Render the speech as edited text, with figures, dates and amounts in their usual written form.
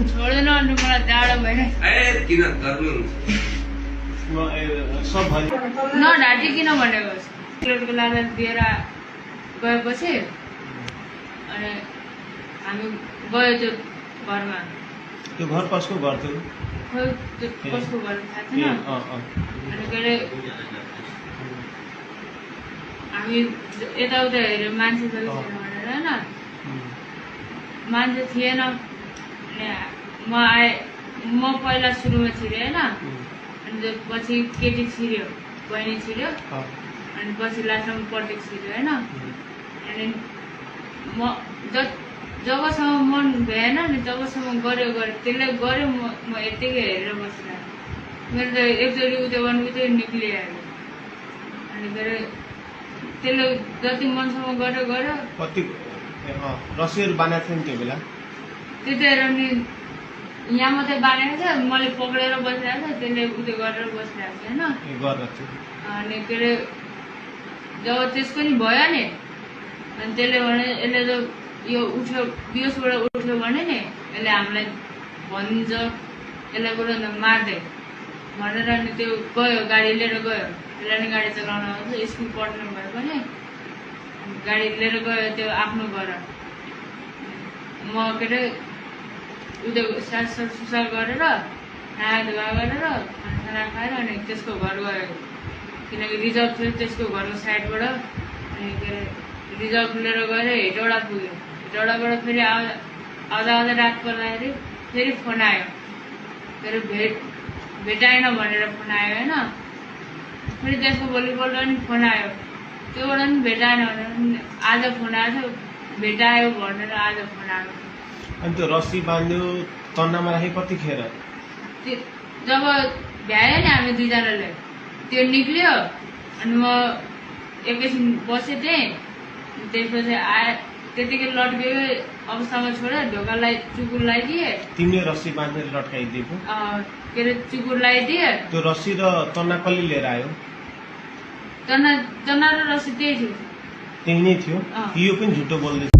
छोड्दैन अनि मलाई डाँडो भएर किन गर्नु सब भयो नढाँटी किन भनेको प्लेटको लादा दिएर गएपछि अनि हामी गयो त्यो घरमा त्यो घर कसको घर थियो खोइ त्यो कसको घर थाहा छैन अनि के अरे हामी यताउता हेऱ्यो मान्छे त भनेर होइन मान्छे थिएन अनि म पहिला सुरुमा छिरेँ होइन अनि पछि केटी छिर्यो बहिनी छिर्यो अनि पछि लास्टमा पटेक छिर्यो होइन अनि म जबसम्म मन भएन नि तबसम्म गऱ्यो त्यसले गऱ्यो म यत्तिकै हेरेर बसिरहेको मेरो त एकचोटि उयो गर्नु चाहिँ निक्लिहाल्यो अनि के अरे त्यसले जति मनसम्म गऱ्यो कति रस्सीहरू बाँधेको थियो नि त्यो बेला त्यतिखेर नि यहाँ मात्रै बाँधेको थियो मैले पक्रेर बसिरहेको थिएँ त्यसले उयो गरेर बसिरहेको थियो होइन अनि के अरे जब त्यसको नि भयो नि अनि त्यसले भने यसले त यो उठ्यो बियोसबाट उठ्यो भने नि यसले हामीलाई भनिदिन्छ यसलाई बरु मार्दै भनेर अनि त्यो गयो गाडी लिएर गयो त्यसलाई नि गाडी चलाउन आउँछ स्कुल पढ्नु भए पनि गाडी लिएर गयो त्यो आफ्नो घर म के अरे उयो सुसार गरेर नुहाइ धुवा गरेर खाना खाएर अनि त्यसको घर गयो किनकि रिजर्भ थियो त्यसको घरको साइडबाट अनि के अरे रिजर्भ लिएर गएर हेटौडा पुग्यो हेटौडाबाट फेरि आउँदा रात पर्दाखेरि फेरि फोन आयो के अरे भेटाएन भनेर फोन आयो होइन फेरि त्यसको भोलिपल्ट पनि फोन आयो त्योबाट पनि भेटाएन भनेर आज फोन आएको थियो भेटायो भनेर आज फोन आयो अनि त्यो रस्सी बाँध्यो तन्नामा राखे कतिखेर जब भ्यायो नि हामी दुईजनाले त्यो निक्ल्यो अनि म एकैछिन बसेँ थिएँ त्यसपछि त्यतिकै लट्केको अवस्थामा छोडेर ढोकालाई चुकुर लगाइदिए तिमीले रस्सी बाँधेर लट्काइदिएको के अरे चुकुर लगाइदिए त्यो रस्सी र तन्ना कसले लिएर आयो तना र रस्सी त्यही थियो त्यही नै थियो यो पनि झुटो बोल्दै